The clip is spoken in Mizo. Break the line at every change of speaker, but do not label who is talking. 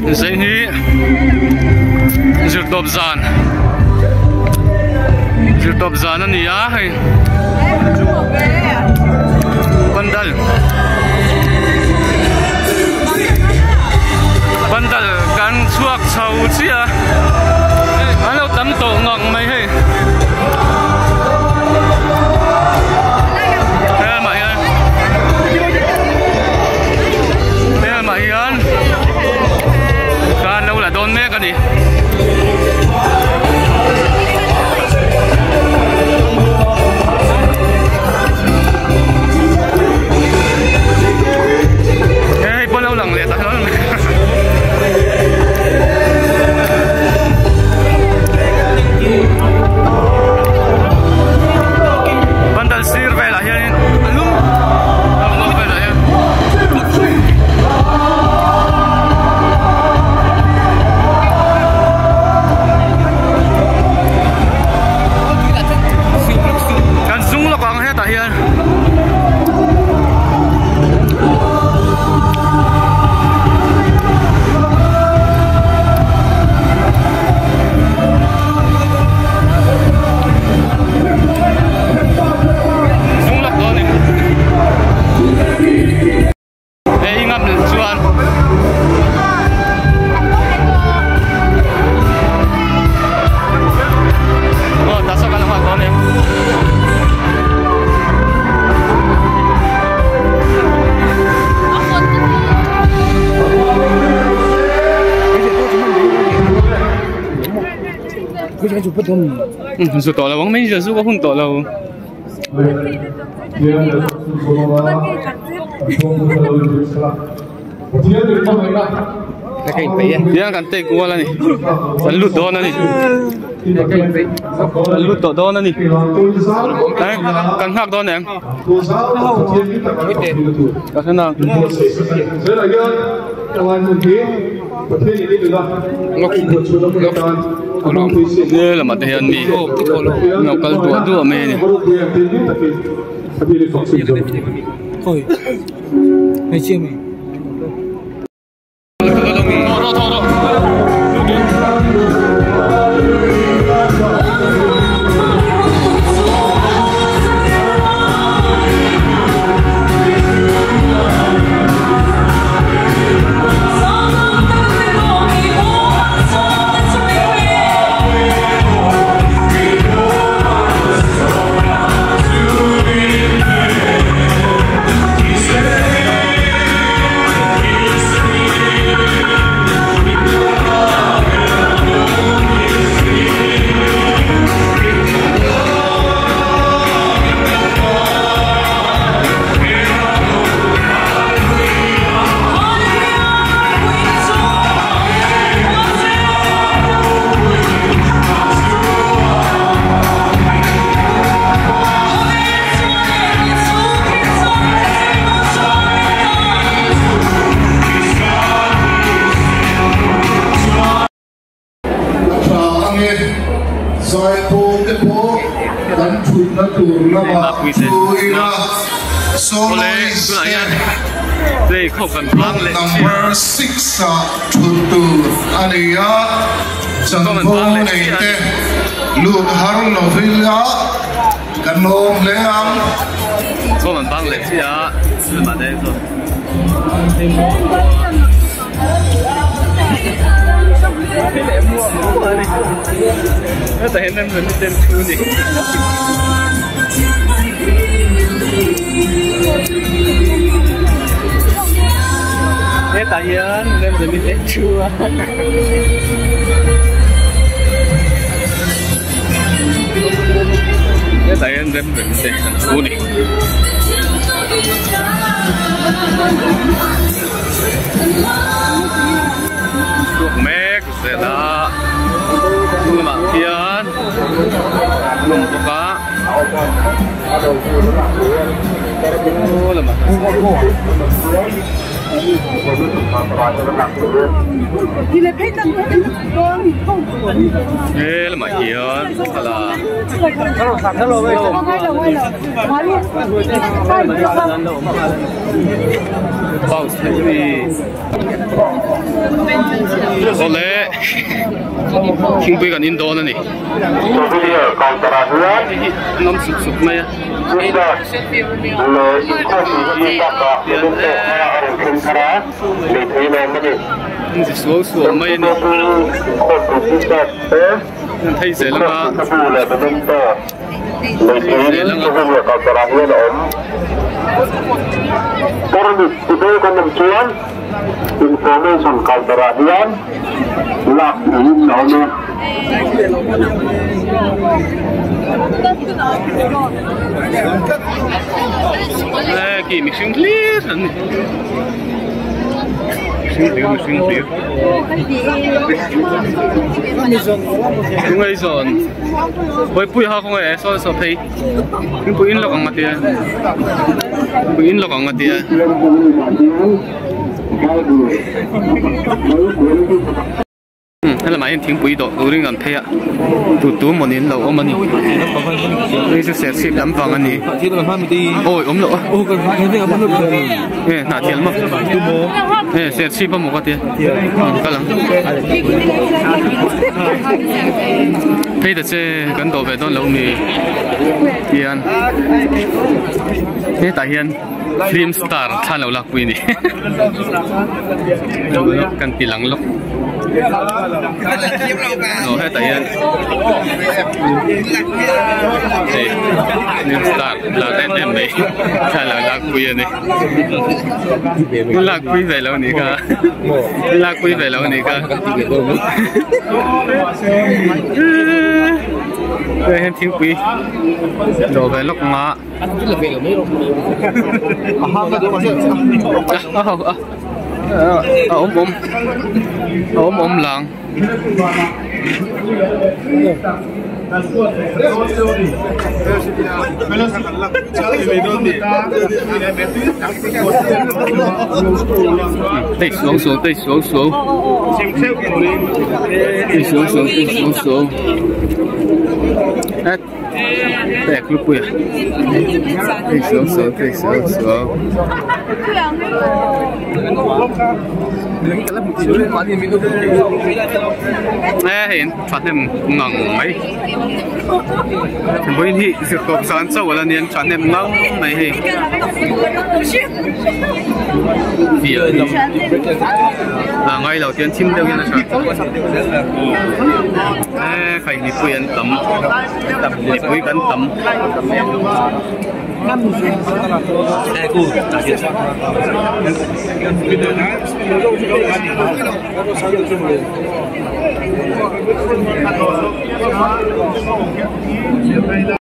Zain hi zirtawp zan zirtawp zan a ni a hei pandal pandal kan chhuak chho chiah a an lo tam tawh ngang mai hei. Helamah hian helamah hian thla an lo la dawn mek a ni. Hei pawh lo lang leh ta hlawl mai. Pandal sir velah hianin a lum a lum velah hian kan zung lawk ang hetah hian. Zung lawk dawn a ni. Hei ngam chuan aw tah saw kan nghak dawn e. Zu tawh lo ang mai zu ka hun tawh lo. Tiang kan take kual a ni kan lut dawn a ni kan lut tawh dawn a ni kan nghak dawn em ka hre nang. Lamah te hian mi an lo kal duah duah mai a ni.
Tha ange zaipawl te pawh kan thutna tur lamah thu ila soloist te number 6 ah thut tur a ni a, chanvo nei te lut har lovila kan lawm hle ang.
Hetah hian remremi te an thu a ni. Hetah hian remremi te an thu a. Hetah hian remremi te an thu a ni. Chhuak mek zel a hnung lamah khian an awm bawk a aw lamah. He lamah hian thlalak pause theih a ni. Awle thingpui kan in dawn a ni. Hei hi an awm sup sup mai a. An zi suau suau mai a ni. An thei zel ang a. Thei zel ang a.
Information counter ah hian lak theihin a awm e.
He khi mihring hlir an ni mihring hlir mihring hlir tunge zawn buaipui ha khawnge saw saw phei thingpui in lawk ang a tia thingpui in lawk ang a tia. Helamah hian thingpui dawh turin kan phei a tu tu mawni an lo awm a ni hei chu serchhip lam vang a ni awi awm loh a nge hnah thial maw nge serchhip a maw ka tia kal ang phei ta che kan dawh ve dawn lo mi hian hetah hian. Film star thla lo lakpui a ni kan ti lang lawk aw hetah hian hei film star lar em em mai thla lo lakpui a ni lakpui ve lo ni kha lakpui ve lo ni kha hei hian thingpui dawh ve lawk ang a. A awm awm a awm awm lang. Tei suau suau tei suau suau tei suau suau tei suau suau. Pek lupui a hei suau suau hei suau suau e hei an thahnem ngang mai vawiin hi zirtawp zan chauh ala nia an thahnem ngang mai hei a ngai lo tian thim deuh hian a tha e khai mipui an tam. Mipui kan tam.